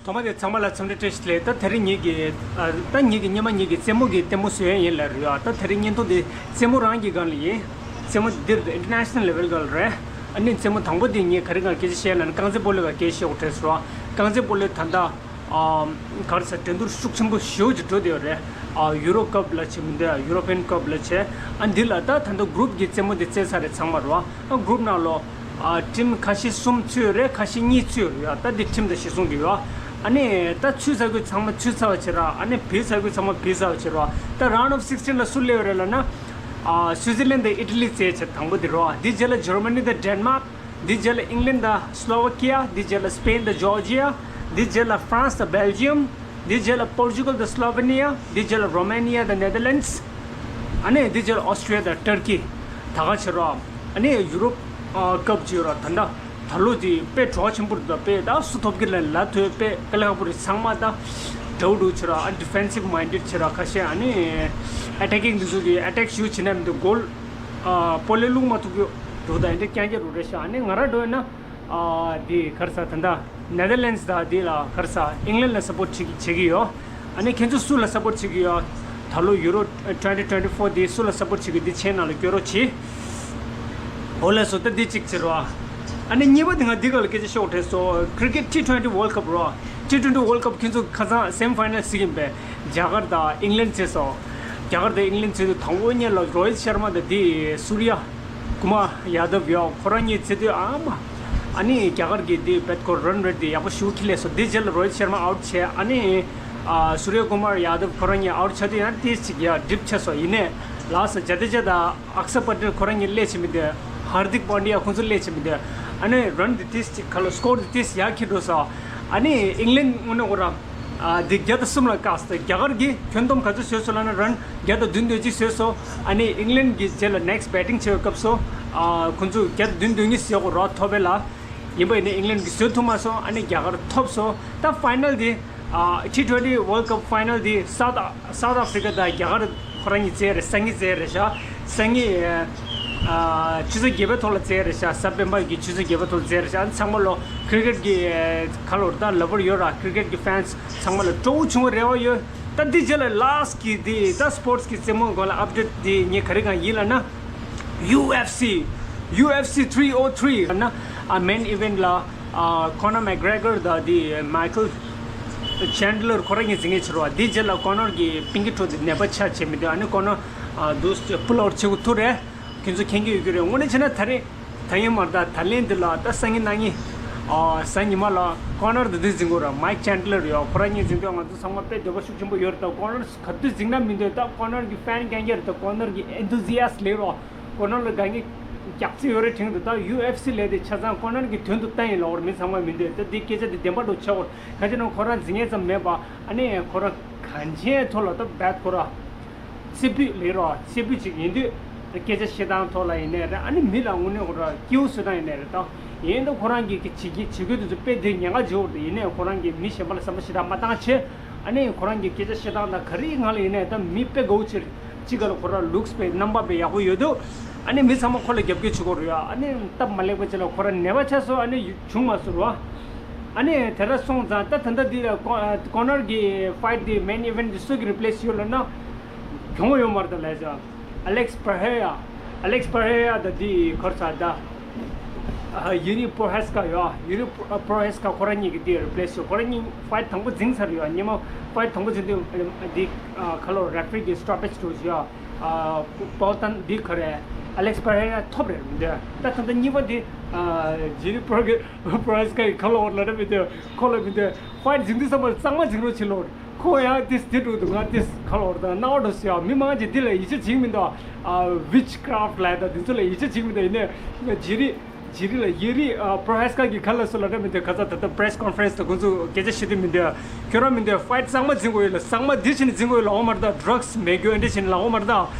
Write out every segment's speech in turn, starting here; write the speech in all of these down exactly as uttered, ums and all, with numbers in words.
ཐོག་མ་དེ་ཚང་མ་ལ་འཚམས་འདྲི་བཀྲ་ཤིས་བདེ་ལེགས། ད་དེ་རིང་ངེད་ཀྱི་ཨ་ད་ངེད་ཀྱི་སྔོན་མ་ངེད་ཀྱི་རྩེད་མོ་གི་ལྟད་མོ་བཟོ་ཡས་ཡིན་ལབ་རེད་ཨ། ད་དེ་རིང་བརྙན་ཐུང་དེ་རྩེད་མོ་རང་གི་སྒང་ལ་ཡིན། རྩེད་མོ་འདིར་international level་སྒང་ལ་རེད། ཨ་ནི་རྩེད་མོ་དང་པོ་དེ་ངས་ག་རེ་སྒང་སྐད་ཆ་བཤད་ལབ་ན། རྐང་རྩེད་སྤོ་ལོའི་སྒང་སྐད་ཆ་བཤད་དགོས་རེད་ཟེར་བ། རྐང་རྩེད་སྤོ་ལོ་ད་ལྟ་ཨ་ག་རེ་ཟེར། འགྲན་བསྡུར་ཤུགས་ཆེན་པོ་ཞེ་པོ་ཅིག་འགྲོ་བསྡད་ཡོད་རེད་ཨ། ཡུ་རོ་ཀབ་ལབ་བྱས་མི་འདུག་ཡུ་རོ་པི་ཡན་ཀབ་ལབ་བྱས། ཨ་འདི་ལ་ད་ད་ལྟ་གུ་རུབ་ཀྱི་རྩེད་མོ་འདི་རྩེས་ཚར་རེད་ཚང་མ་རེད་བ། ཨ་གུ་རུབ་ནང་ལོགས་ཨ་ཊིམ་ཁ་ཤས་གསུམ་ཚུད་ཡོད་རེད། ཁ་ཤས་གཉིས་ཚུད་ཡོད་རེད་ཡ། ད་འདི་ཁྲིམས་དང་གཞི་བཟུང་གི་ཡོད། ཨ་ནི་ད་ཚུད་ཚར་དགོས་ཚང་མ་ཚུད་ཚར་བ་བྱེད་ར། ཨ་ནི་བུད་ཚར་དགོས་ཚང་མ་བུད་ཚར་བ་བྱེད་ར། ད་round of sixteen་ལ་སུ་སླེབས་ཡོད་རེད་ལབ་ན། ཨ་སུའི་ཙི་ལན་དང་ཨི་ཊ་ལི་རྩེས་བྱས་དང་པོ་འདི་རེད་བ། འདི་རྗེས་ལ་ཇར་མ་ནི་དང་ཌེན་མཱག། འདི་རྗེས་ལ་ཨིང་ལན་དང་སི་ལོ་ཝ་ཀི་ཡ། འདི་རྗེས་ལ་སི་པེན་དང་ཇོར་ཇི་ཡ། འདི་རྗེས་ལ་ཧྥ་རན་སི་དང་སྦེལ་ཇི་ཡམ། འདི་རྗེས་ལ་པོར་ཅུ་གལ་དང་སི་ལོ་ཝེ་ནི་ཡ། འདི་རྗེས་ལ་རོ་མེ་ནི་ཡ་དང་ནེ་དར་ལན་སི། ཨ་ནི་འདི་རྗེས་ལ་ཨོ་སི་ཊྲི་ཡ་དང་ཊར་ཀི། ད་ག་བྱེད་རོགས། ཨ་ནི་ཡུ་རོབ་ཨ་ཀབ་ཅིག་ཡོད་ར། ད་ལྟ་ད་ལོ་དེ་དཔེ་བྲོ་བ་ཆེན་པོ་རེད། ད་དཔེ་ད་སུ་ཐོབ་ཀྱི་ལ་ལ་ཐོས། དཔེ་དཔེ་ལ་ཁག་པོ་རེད། ཚང་མ་ད་འདྲ་བོ་འདྲ་བོ་བྱེད་ར། ཨ་ཌི་ཕེན་སིབ་མའིན་ཌེཌ་བྱེད་ར། ཁ་ཤས་ཨ་ནི་ཨ་ཊེ་ཀིང་འདི་ཚོ་གི་ཨ་ཊེག་ཞུ་བྱེད་ན་མི་འདུག་གོལ་ཨ་སྤོ་ལོ་བླུག་མ་ཐུབ་ཀྱི་འདུག་ད་འདི་འདྲ་རྐྱང་རྐྱང་རུ་རེད་ཤག་ཨ་ནི་ང་རང་འགྲོ་ཡོད་ན། ཨ་དེ་ག་རེ་ཟེར། ད་ལྟ་ནེ་དར་ལན་སི་དང་དེ་ལ་ག་རེ་ཟེར། ཨིང་ལན་ལ་སབ་པོར་ཊི་བྱེད་བྱེད་ཀྱི་ཡོད། ཨ་ནི་ཁྱེད་ཚོ་སུ་ལ་སབ་པོར་ཊི་བྱེད་ཀྱི་ཡོད། ད་ལོ་ཡུ་རོ་twenty twenty four་དེ་སུ་ལ་སབ་པོར་ཊི་བྱེད་ཀྱི་འདི་ཆེན་ནང་ལ་སྐྱོར་རོགས་གྱིས། འོ་ལགས་སོ། ད་འདི་གཅིག་བྱེད་རོགས། ཨ་ནི་གཉིས་པ་དེ་ང་འདི་ག་ལ་སྐད་ཆ་ཤོད་དྲན་སོང་། Cricket T twenty World Cup་རོ། T twenty World Cup་ཁྱེད་ཚོ་ཁ་སང་སེ་མི་ཕའི་ནལ་ཟིག་ཡིན་པས། རྒྱ་གར་དང་ཨིང་ལན་རྩེས་སོང་། རྒྱ་གར་དང་ཨིང་ལན་རྩེས་དུས་དང་པོ་ཉིད་ལ་རོ་ཧིད་ཤར་མ་དང་དེ་སུར་ཡ་ཀུ་མར་ཡ་དབ་ཡོད། ཁོ་རང་གཉིས་རྩེས་དུས་ཨ་མ། ཨ་ནི་རྒྱ་གར་གྱི་དེ་བེད་ཁོ་རན་རེད་དེ་ཡག་པོ་ཞེ་པོ་ཁྱེར་སླེབས་སོང་། དེ་རྗེས་ལ་རོ་ཧིད་ཤར་མ་ཨའུཊ་བྱས། ཨ་ནི་ཨ་སུར་ཡ་ཀུ་མར་ཡ་དབ་ཁོ་རང་གཉིས་ཨའུཊ་ཆགས་དུས་ཡང་ཏིས་ཅིག་ཡ་ཌིབ་ཆགས་སོང་། ཡིན་ནའི་ལ་སོ་ཇ་དེ་ཇ་དང་ཨག་ཤར་པ་ཊེལ་ཁོ་རང་གཉིས་སླེབས་བྱེད་མི་འདོད། ཧར་དིག་པཱན་ཌི་ཡ་ཁོང་ཚོ་སླེབས་བྱེད་མི་འདོད། ཨ་ནི་རན་དེ་ཏིས་ཅིག་ག་ལ་སྐོར་དེ་ཏིས་ཡར་ཁྱེར་འགྲོ་སོང་། ཨ་ནི་ཨིང་ལན་དངོས་གནས་ཁོ་རང་ཨ་དེ་བརྒྱ་དང་གསུམ་ལ་བཀག་སྟེ། རྒྱ་གར་གྱིས་ཁྱོན་བསྡོམས་ག་ཚོད་བཟོས་སོང་ལབ་ན། རན་བརྒྱ་དང་བདུན་དོན་གཅིག་བཟོས་སོང་། ཨ་ནི་ཨིང་ལན་གྱིས་རྗེས་ལ་ནེག་སི་བེ་ཊིང་བྱེད་པའི་སྐབས་སུ་ཨ་ཁོང་ཚོས་བརྒྱ་དང་བདུན་དོན་གཉིས་བཟོས་ཀྱི་རེད་ཐོབ་པ་ལ། ཡིན་པ་ཡིན་ནའི་ཨིང་ལན་གྱིས་བཟོ་ཐུབ་མ་སོང་། ཨ་ནི་རྒྱ་གར་ཐོབ་སོང་། ད་ཕའི་ནལ་དེ་ཨ་T twenty World Cup་ཕའི་ནལ་དེ་སའུ་ཐི་སའུ་ཐི་ཨ་ཕི་རི་ཀ་དང་རྒྱ་གར་ཁོ་རང་གཉིས་རྩེས་རེད། སང་ཉིན་རྩེས་རེད་ཤག་སང་ཉིན་ཨ་ཆུ་ཚོད་བརྒྱད་པའི་ཐོག་ལ་རྩེས་རེད་ཤག་གཟའ་སྤེན་པ་གི་ཆུ་ཚོད་བརྒྱད་པའི་ཐོག་ལ་རྩེས་རེད་ཤག་ཨ་ནི་ཚང་མ་ལོ་ཁི་རི་ཀེཊ་གི་ཁ་ལོར་ད་ལབ་པར་ཡོད་ར། ཁི་རི་ཀེཊ་གི་ཕེན་སི་ཚང་མ་ལ་སྤྲོ་བོ་བྱུང་བའི་རེ་བ་ཡོད། ད་འདི་རྗེས་ལ་ལ་སི་ཊི་གི་འདི་ད་སི་པོར་ཊི་གི་རྩེད་མོ་སྐོར་ལ་ཨབ་ཌེཊ་འདི་ངས་ག་རེ་གང་ཡིན་ལབ་ན། ཡུ་ཨེཕ་སི། ཡུ་ཨེཕ་སི་three oh three་ན་ཨ་མེན་ཨི་ཝེན་ཊི་ལ་ཨ་ཀོ་ནར་མེག་གྷི་རེ་གྷར་དང་དེ་མའི་ཁལ་ཅན་ཌི་ལར་ཁོ་རང་གཉིས་འཛིང་ངེས་བྱེད་རོགས། དེ་རྗེས་ལ་ཀོ་ནར་གྱི་པིན་གི་ཁྲོད་དེ་ནད་པ་ཆགས་བྱས་མི་འདུག་ཨ་ནི་ཀོ་ནར་ཨ་དུ་པུལ་ཨའུཊ་བྱེད་དགོས་ཐུག་རེད། ཁྱེད་ཚོ་མཁྱེན་གྱི་ཡོད་ཀྱི་རེད། དངོས་གནས་བྱས་ན་ད་རེས་ད་ཡིན་མ་རེད། ད་ད་ལན་འདི་ལ་ད་སང་ཉིན་གནངས་ཉིན་ཨ་གཟའ་ཉི་མ་ལ་ཀོ་ནར་དེ་དུས་འཛིང་དགོས་ར། མའིག་ཅན་ཌི་ལར་ཡོད། ཁོ་རང་གཉིས་འཛིང་དུས་ང་ཚོ་ཚང་མ་དཔེ་འདོད་པ་ཤུགས་ཆེན་པོ་ཡོད་རེད། ད་ཀོ་ནར་ག་དུས་འཛིང་ན་མི་འདོད། ད་ཀོ་ནར་གྱི་ཕེན་རྐྱང་རྐྱང་རེད། ད་ཀོ་ནར་གྱི་ཨེན་ཐུ་ཛི་ཡ་སི་ཊི་ལེགས་རོགས། ཀོ་ནར་ལ་དགའ་ངེས་རྒྱག་རྩིས་ཡོད་རེད་དྲན་འདུག་ད་ཡུ་ཨེཕ་སི་ལས་དེ་ཆ་ཚང་ཀོ་ནར་གྱི་དོན་དུ་བཏང་ཡིན་ལབ་པར་མི་ཚང་མ་མི་འདོད། ད་འདི་སྐད་ཆ་འདི་བདེན་པ་འདྲ་ཆགས་པར་ག་ཅི་ན་ཁོ་རང་འཛིང་ངེས་ཙམ་མེད་པ། ཨ་ནི་ཁོ་རང་གང་ཆེན་ཐོག་ལ་ད་བེད་ཁོ་རང་ཚེ་འཕོས་ལེགས་རོགས། ཚེ་འཕོས་ཅིག་ཡིན་དུས་སྐད་ཆ་བཤད་སྟངས་ཐོག་ལ་ཡིན་ནའི་རེད། ཨ་ནི་མི་ལ་དངོས་གནས་ཁོ་རང་སྐྱིད་པོ་བཟོ་སྟངས་ཡིན་ནའི་རེད། ད་ཡིན་ད་ཁོ་རང་གི་གི་བྱེད་ཀྱི་བྱེད་དགོས་དེ་ཚོ་དཔེ་དེ་ཉེན་ཁ་ཆེ་བོ་རེད། ཡིན་ནའི་ཁོ་རང་གིས་མི་གཞན་པ་ལ་བསམ་བློ་ཞེ་དྲག་མ་བཏང་བྱས། ཨ་ནི་ཁོ་རང་གི་སྐད་ཆ་བཤད་སྟངས་དང་ག་རེའི་ངང་ལ་ཡིན་ནའི་ད་མི་དཔེ་དགའ་བོ་བྱེད། གཅིག་ག་ལ་ཁོ་རང་ལུགས་དཔེ་རྣམ་པ་དཔེ་ཡག་པོ་ཡོད་དུས། ཨ་ནི་མི་ཚང་མ་ཁོ་ལ་རྒྱབ་སྐྱོར་བྱེད་དགོས་རེད་ཡ། ཨ་ནི་སྟབས་མ་ལེགས་པ་ཅིག་ལ་ཁོ་རང་ནད་པ་ཆགས་སོང་། ཨ་ནི་བྱུང་མ་སོང་ར། ཨ་ནི་དེ་འདྲ་སོང་ཙང་ད་ད་ལྟ་འདི་ལ་ཀོ་ཀོ་ནར་གྱི་ཕའིཊ་འདི་མེན་ཨི་ཝེན་ཊི་འདི་སུ་གིས་རི་པི་ལེ་སི་ཡོད་ལབ་ན་གྱོང་ཡོད་མ་རེད་ད་ལབ་ཅག་ཨ་ལེག་སི་པེ་རེ་ར། ཨ་ལེག་སི་པེ་རེ་ར་དང་འདི་ག་རེ་ཟེར་ད། ཨ་ཡུ་རི་པོ་རོ་ཧེ་སི་ཀ་ཡོད། ཡུ་རི་པོ་རོ་ཧེ་སི་ཀ་ཁོ་རང་གཉིས་ཀྱིས་འདི་རི་པི་ལེ་སི་ཡོད། ཁོ་རང་གཉིས་ཕའིཊ་དང་པོ་འཛིང་ཚར་ཡོད། ཉི་མ་ཕའིཊ་དང་པོ་འཛིང་དུས་འདི་ཨ་ག་ལོ་རེ་ཕི་རི་གིས་སི་ཊོབ་པེ་ཇི་འགྲོ་བྱས་ཡོད། ཨ་པོ་ཏན་འདི་ག་རེ་ཨ་ལེག་སི་པེ་རེ་ར་ཐོབ་རེད་མི་འདོད། ད་ད་ལྟ་གཉིས་པ་འདི་ཨ་ཡུ་རི་པོ་རོ་ཧེ་སི་ཀ་གིས་ག་ལོ་ལབ་ར་མི་འདོད། ཁོ་ལ་མི་འདོད། ཕའིཊ་འཛིང་དུས་ཙམ་པ་གཙང་མ་འཛིང་རོགས་བྱེད་ལོ། ཁོ་ཡང་ཏིས་དེ་འགྲོ་འདུག་ང་ཏིས་ཁ་ལོ་བར་དང་སྣང་བ་འགྲོ་སོང་ཡ། མི་མང་ཆེ་འདི་ལ་ཡིད་ཆེས་བྱེད་ཀྱི་མི་འདུག་ཨ་ཝིཆ་ཀ་རཕ་ཊི་ལབ་ཡ་ད་འདི་ཚོ་ལ་ཡིད་ཆེས་བྱེད་ཀྱི་མི་འདུག་ཡིན་ནའི་ཇི་རི་ཇི་རི་ལ་ཡི་རི་ཨ་པོ་རོ་ཧེ་སི་ཀ་གི་ཁ་ལ་སོ་ལ་འདྲ་མི་འདུག་ཁ་ཚ་ད་ལྟ་པེ་རེ་སི་ཀོན་ཕ་རེན་སི་དང་ཁོང་ཚོ་སྐད་ཆ་བཤད་དུས་མི་འདུག་ཁྱོད་རང་མི་འདུག་ཕའིཊ་གཙང་མ་འཛིང་དགོས་ཡོད་ལ། གཙང་མ་འདི་བྱས་ནས་འཛིང་དགོས་ཡོད་ལ་འོ་མ་རེད་ད། ཌྲག་སི་མེད་རྒྱུ་འདི་བྱས་ནས་ལ་འོ་མ་རེད་ད།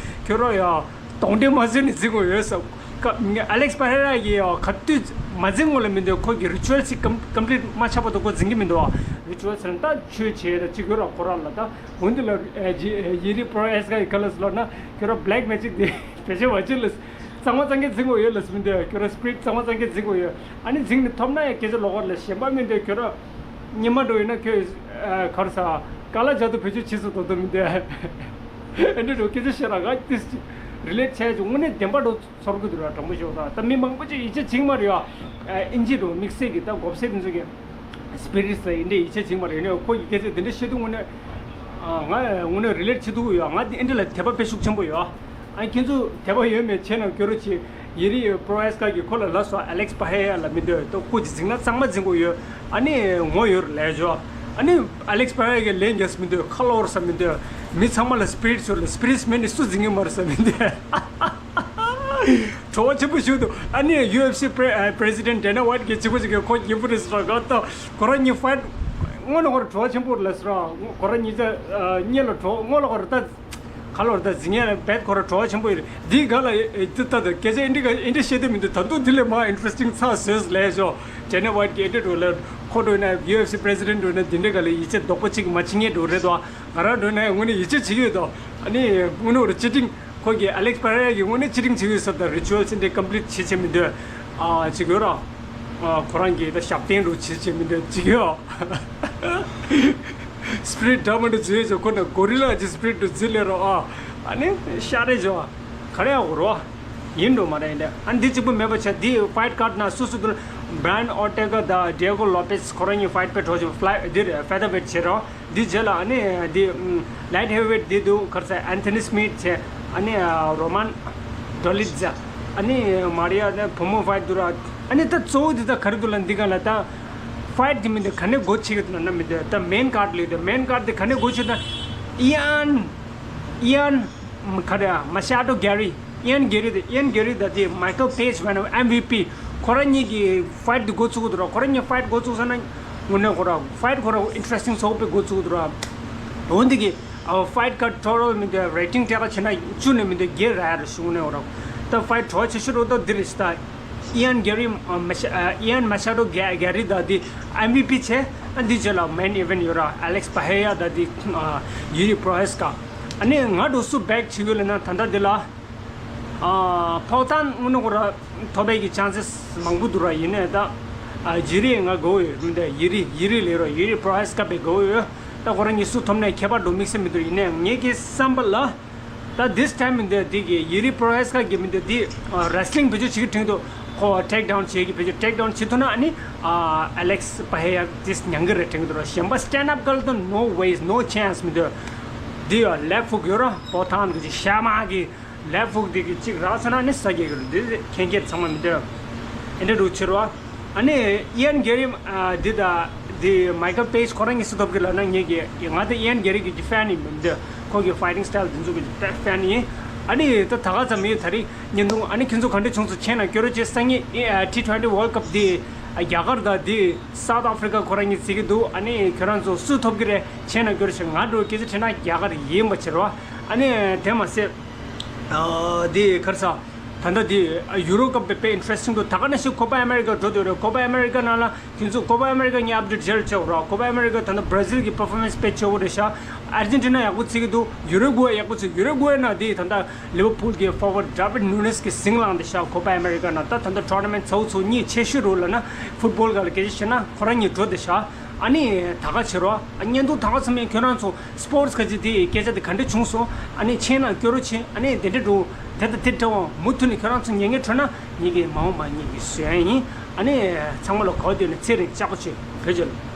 ཁྱོད་རང་ཡ། གདོང་འདྲེ་མ་བཟོས་ནས་འཛིང་དགོས་ཡོད་ཟེར། ཀ་ཨ་ལེག་སི་པེ་རེ་ར་ཡིས་ཡང་ག་དུས་མ་འཛིང་གོང་ལ་མི་འདུག་ཁོ་གི་རི་ཅུ་ཨལ་སི་ཀམ་ཀམ་པི་ལིཊ་མ་ཆགས་བར་དུ་ཁོ་འཛིང་གི་མི་འདུག་རི་ཅུ་ཨལ་སི་ཟེར་ན་ད་ཆོས་བྱེད་ཡ་ད་གཅིག་ཡོད་ར། ཁོ་རང་ལ་ད་འོན་ཏེ་ལ་ཨེ་ཇི་ཨེ་ཡི་རི་པོ་རོ་ཧེ་སི་ཀ་ཡི་ཁ་ལ་སོ་ལ་ན་ཁྱོད་རང་བྷེ་ལེག་མེ་ཇིག་དེ་བེད་སྤྱོད་མ་བྱེད་ལ། གཙང་མ་གཙང་གི་འཛིང་དགོས་ཡོད་ལ་མི་འདུག་ཁྱོད་རང་སི་པི་རི་ཊི་གཙང་མ་གཙང་གི་འཛིང་དགོས་ཡོད། ཨ་ནི་འཛིང་ནས་ཐོབ་ན་ཡང་སྐད་ཆ་ལོགས་ཀ་ལ་གཞན་པ་མི་འདུག་ཁྱོད་རང་ ཉི་མ་འགྲོ་ཡིན་ན་ཁྱོད་གར་ས་ཀ་ལ་ཇ་དུ་བེད་སྤྱོད་བྱེད་སུ་དོ་དོ་མི་འདུག་ཨ་འདྲ་འགྲོ་སྐད་ཆ་བཤད་ར་ག་ཏིས་རི་ལེཊ་བྱས་ཀྱི་དངོས་གནས་བདེན་པ་འགྲོ་ཚོར་གི་འདུག་ར། དྲང་པོ་ཞོག་ད་ད་མི་མང་པོ་ཅིག་ཡིད་ཆེས་བྱེད་མ་རེད་ཡ། ཨིན་ཇི་རུ་དམིགས་བསལ་གྱི་ད་གོ་སེབ་ཚོ་གི་སྤི་རིས་ལ་ཡིན་འདྲ་ཡིད་ཆེས་བྱེད་མ་རེད་ནས་ཁོ་ཡི་སྐད་ཆ་དེ་འདྲ་བཤད་དུས་དངོས་གནས་ང་དངོས་གནས་རི་ལེཊ་བྱེད་ཐུབ་ཀྱི་ཡོད། ང་དེ་འདྲ་ལ་དད་པ་དཔེ་ཤུགས་ཆེན་པོ་ཡོད། ཨ་ཁྱེད་ཚོ་དད་པ་ཡོད་མེད་བྱས་ན་སྐྱོ་རོ་ཆེ། ཡེ་རི་པྲོ་ཨེས་ཀ་གི་ཁོ་ལ་ལབ་སོང་། ཨ་ལེགས་པ་ཧེ་ཡ་ལ་མི་འདོད་དོ། ཁོ་གི་འཛིང་ན་གཙང་མ་འཛིང་དགོས་ཡོད། ཨ་ནི་ངོ་ཡོད་ལས་ཇོ། ཨ་ནི་ཨ་ལེགས་པ་ཧེ་ཡ་གི་ལན་རྒྱག་ས་མི་འདོད། ཁ་ལོ་བོར་ས་མི་འདོད། མི་ཚང་མ་ལ་སྤི་རིཊ་ཤོར་ལ་སྤི་རིཊ་མེད་ནི་སུ་འཛིང་གི་མ་རེད་ས་མི་འདོད། བྲོ་བ་ཆེན་པོ་ཞུ་འདུག་ཨ་ནི་ཡུ་ཨེཕ་སི་པྲེ་ཨ་པྲེ་སི་ཌེན་ཊ་ཌེ་ན་ཝའིཊ་གི་གཅིག་པོ་ཅིག་གིས་ཁོ་སྐྱིད་པོ་རེད་ཟེར་ག་ཏོ། ཁོ་རང་གཉིས་ཕའིཊ་དངོས་གནས་ཁོ་རང་བྲོ་བ་ཆེན་པོ་རེད་ལ་ཟེར། ཁོ་རང་གཉིས་ཆ་གཉིས་ལ་བྲོ་དངོས་ལ་ཁོ་རང་ད། ཁ་ལོར་ད་འཛིང་ཡ་རྦད་ཁོ་ར་བྲོ་བ་ཆེན་པོ་ཡིན། འདི་ག་ལ་ཨེ་འདི་ལྟ་ད་སྐད་ཆ་ཨེ་འདྲི་ག་ཨེ་འདྲི་བཤད་དུ་མི་འདུག་ད་དུང་འདི་ལས་མ་ཨིན་ཊ་རེ་སི་ཊིང་ཚ་བཟོས་ལས་ཤོག་ཇེ་ནེ་ཝའིཊ་གི་ཨེ་འདྲི་འགྲོ་ལ་ཁོ་འགྲོ་ན་ཡུ་ཨེཕ་སི་པྲེ་སི་ཌེན་ཊ་འགྲོ་ན་འདི་འདྲ་ག་ལ་ཡིད་ཆེས་རྡོག་པོ་གཅིག་མ་བྱེད་མཁན་འགྲོ་རེད་དོ། ང་རང་འགྲོ་ན་དངོས་གནས་ཡིད་ཆེས་བྱེད་ཀྱི་ཡོད་དོ། ཨ་ནི་དངོས་གནས་ར་ཅི་ཊིང་ཁོ་གི་ཨ་ལེགས་པ་ར་ཡ་གི་དངོས་གནས་ཅི་ཊིང་བྱེད་ཀྱི་ཡོད་ས་དང་རི་ཅུ་ཨལ་སི་འདྲ་ཀམ་པི་ལིཊ་བྱེད་བྱེད་མི་འདོད། ཨ་ཅིག་ཡོད་ར། ཨ་ཁོ་རང་གི་ད་ཞབས་བརྟན་རུ་བྱེད་བྱེད་མི་འདོད་ཅིག་ཡོད། སྤི་རིཊ་འདྲ་མི་འདྲ་བརྗོད་ཡོད་ཅོ་ཁོ་ན་གོ་རི་ལ་གྱི་སྤི་རིཊ་རུ་བརྗོད་ལེ་རོ་ཨ། ཨ་ནི་ཤ་རེ་ཅོ། ག་རེ་ཡ་གོ་རོ། ཡིན་འགྲོ་མ་རེད་ཡིན་ད། ཨ་འདི་གཅིག་པུ་མེད་པ་བྱས་འདི་ཕའིཊ་ཀཱར་ན་སུ་སུ་དུ་ལ་བྷ་ར་ཡན་ཨོར་ཏེ་ག་དང་ཌི་ཡེ་གོ་ལོ་པེས་ཁོ་རང་གཉིས་ཕའིཊ་དཔེ་འགྲོ་ཅིག་ཕི་ལའི་འདི་རེད་ཕེ་ཐར་ཝེཊ་བྱེད་རོ། འདི་རྗེས་ལ་ཨ་ནི་འདི་ལའིཊ་ཧེ་ཝེཊ་འདི་འདུག་ག་རེ་ཟེར་ཨན་ཐོ་ནི་སི་མིཐ་བྱས། ཨ་ནི་རོ་མན་ཌོ་ལི་ཛ། ཨ་ནི་མ་རི་ཡ་ནི་བུ་མོ་ཕའིཊ་འདུག་ར། ཨ་ནི་ད་གཙོ་བོ་འདི་ད་ག་རེ་འདུག་ལ་འདི་ག་ལ་ད་ཕའིཊ་འདི་མི་འདི་ག་ནས་སྒོ་ཕྱེ་གི་འདུག་ལ་ན་མི་འདི་ད་མེན་ཀཱར་ལས་འདི་མེན་ཀཱར་འདི་ག་ནས་སྒོ་ཕྱེ་ད་ཨི་ཡན་ཨི་ཡན་ག་རེ་མ་ཤ་ཏོ་གྷེ་རི། ཨི་ཡན་གྷེ་རི་དེ་ཨི་ཡན་གྷེ་རི་ད་དེ་མའི་ཀལ་པེཇ་བ་ན་ཨེམ་ཝི་པི་ཁོ་རང་གཉིས་ཀྱི་ཕའིཊ་དེ་འགོ་ཚུགས་འདུག་ར། ཁོ་རང་གཉིས་ཕའིཊ་འགོ་ཚུགས་ས་ན་དངོས་གནས་ཁོ་ར་ཕའིཊ་ཁོ་ར་ཨིན་ཊ་རེ་སི་ཊིང་ཚ་པོ་དཔེ་འགོ་ཚུགས་འདུག་ར། འོན་ཏེ་གི་ཕའིཊ་ཀ་ཊོ་ཊལ་མི་འདི་རེ་ཊིང་སྤྲད་ག་བྱས་ན་བཅུ་ནས་མི་འདི་བརྒྱད་རག་ཡ་རེད་ཞུ་ནས་འོ་ར། ད་ཕའིཊ་གྲོགས་ཆེ་ཤོས་རུ་ད་འདི་རེད་ཤི་ད། ཨི་ཡན་གྷེ་རི་མ་ཤ་ཨི་ཡན་མ་ཤ་ཏོ་གྷེ་རི་ད་འདི་ཨེམ་ཝི་པི་བྱས། ཨ་འདི་རྗེས་ལ་མེན་ཨི་ཝེན་ཊ་ཡོད་ར་ཨ་ལེགས་པ་ཧེ་ཡ་ད་འདི་ཡུ་རི་པྲོ་ཧེ་སི་ཀ། ཨ་ནི་ང་འགྲོ་སུ་བེག་བྱེད་ཡོད་ལ་ན་ད་ལྟ་འདི་ལ། ཕོག་ཐང་དངོས་གནས་ཁོ་ར་ཐོབ་པའི་གི་ཆན་སེས་མང་པོ་འདུག་ར། ཡིན་ནའི་ད་ཇི་རི་ང་གོ་ཡོད་མི་འདི་ཡི་རི་ཡི་རི་ལས་རོ་ཡི་རི་པྲོ་ཧེ་སི་ཀ་པའི་གོ་ཡོད། ད་ཁོ་ར་གཉིས་སུ་ཐོབ་ནའི་ཁྱད་པར་འགྲོ་དམིགས་བསལ་མི་འདུག་ཡིན་ནའི་ངེད་ཀྱི་བསམ་པ་ལ་ད་this time མི་འདི་འདི་གི་ཡི་རི་པྲོ་ཧེ་སི་ཀ་གི་མི་འདི་འདི་རེ་སི་ལིང་བེད་སྤྱོད་བྱེད་ཀྱི་དྲན་འདུག་ཁོ་ཊེག་ཌའུན་བྱེད་ཀྱི་བེད་སྤྱོད་ཊེག་ཌའུན་བྱེད་ཐུབ་ན་ཨ་ནི་ཨ་ལེགས་པ་ཧེ་ཡ་ཏིས་མྱང་གི་རེད་དྲན་གྱི་འདུག་ར། གཞན་པ་སི་ཊེན་ཌ་ཨབ་གལ་ཏོ་no ways no chance མི་འདུག་འདི་ཡ་ལེབ་ཧུག་ཡོད་ར་ཕོག་ཐང་གི་ཤ་མ་གི་ལེབ་ཧུག་འདི་གི་གཅིག་རག་སོང་ན་ནི་ས་རྒྱས་ཀྱི་རུ་འདི་ཁྱེད་ཁྱེད་ཚང་མ་མི་འདོད། ཨེ་འདྲ་རུ་ཕྱིར་བ། ཨ་ནི་ཨི་ཡན་གྷེ་རི་འདི་ད་འདི་མའི་ཀལ་པེཇ་ཁོ་རང་གི་སུ་ཐོབ་གི་ལ་ན་ངེད་ཀྱི་ང་ད་ཨི་ཡན་གྷེ་རི་གི་ཀྱི་ཕེན་ཡིན་མི་འདོད། ཁོ་གི་ཕའི་ཊིང་སི་ཊལ་འདི་ཚོ་གི་ཕེན་ཡིན། ཨ་ནི་ད་ད་ག་ཙམ་ཡོད་ད་རིང་བརྙན་ཐུང་ཨ་ནི་ཁྱེད་ཚོ་ག་འདྲ་བྱུང་སོང་བྱས་ན་སྐྱོ་རོ་བྱེད། སང་ཉིན་ཨི་ཨ་ཊི་ཊུ་ཝེན་ཊི་ཝོལ་ཌི་ཀབ་འདི་རྒྱ་གར་ད་འདི་སའུ་ཐི་ཨ་ཕི་རི་ཀ་ཁོ་རང་གཉིས་རྩེ་གི་འདུག་ཨ་ནི་ཁྱོད་རང་ཚོ་སུ་ཐོབ་གི་རེད་བྱས་ན་སྐྱོ་རོ་བྱེད། ང་འགྲོ་སྐད་ཆ་དྲིས་ན་རྒྱ་གར་ཡིན་པ་ཕྱིར་བ། ཨ་ནི་དེ་མ་ཟད། ཨ་འདི་ག་རེ་ཟ། ད་ལྟ་འདི་ཡུ་རོ་ཀབ་དཔེ་ཨིན་ཊི་རེ་སི་ཊིང་འདུག་ད་ག་ནང་བཞིན་ཀོ་པ་ཨ་མེ་རི་ཀ་འགྲོ་འདོད་རེད། ཀོ་པ་ཨ་མེ་རི་ཀ་ནང་ལ་ཁྱེད་ཚོ་ཀོ་པ་ཨ་མེ་རི་ཀ་ངས་ཨབ་ཌེཊ་བྱེད་རོགས། ཀོ་པ་ཨ་མེ་རི་ཀ་ད་ལྟ་བྷ་ར་ཟིལ་གྱི་པར་ཕོར་མན་སི་དཔེ་ཆེ་བོ་རེད་ཤག་ཨར་ཇེན་ཊི་ན་ཡག་པོ་བྱེད་ཀྱི་འདུག་ཡུ་རུ་གུ་ཝེ་ཡག་པོ་བྱེད། ཡུ་རུ་གུ་ཝེ་ནང་འདི་ད་ལྟ་ལི་ཝར་ཕུལ་གྱི་ཕོར་ཝར་ཌ་ཝིཌ་ནུ་ནེས་ཀྱིས་ཟིང་བསླངས་བསྡད་ཤག་ཀོ་པ་ཨ་མེ་རི་ཀ་ནང་ད་ད་ལྟ་ཊོར་ནམ་མེན་ཊི་ཚ་བོ་ཚོ་གཉིས་ཆེ་ཤོས་རུ་ལ་ན་ཕུཊ་བོལ་སྒང་ལ་སྐད་ཆ་བཤད་ན་ཁོ་རང་གཉིས་འགྲོ་བསྡད་ཤག་ཨ་ནི་ད་ག་བྱེད་རོགས། ཨ་བརྙན་ཐུང་ད་ག་ཚང་མས་ཁྱོད་རང་ཚོ་སི་པོར་ཊི་སི་ག་ཅི་དེ་སྐད་ཆ་དེ་ག་འདྲ་བྱུང་སོང་། ཨ་ནི་མཁྱེན་ན་སྐྱོ་རོ་བྱེད། ཨ་ནི་དེ་འདྲ་འགྲོ་དེ་དང་དེ་འདྲ་བ་མུ་མཐུད་ནས་ཁྱོད་རང་ཚོ་ཉན་ངེས་འཕྲོད་ན་ངེད་ཀྱི་མ་འོངས་པ་ངེད་ཀྱི་གཞོན་ཡིན། ཨ་ནི་ཚང་མ་ལ་གོ་བསྡད་ནས་ཚེ་རིང་ལྕགས་པོ་བྱེད། བོད་ལྗོངས།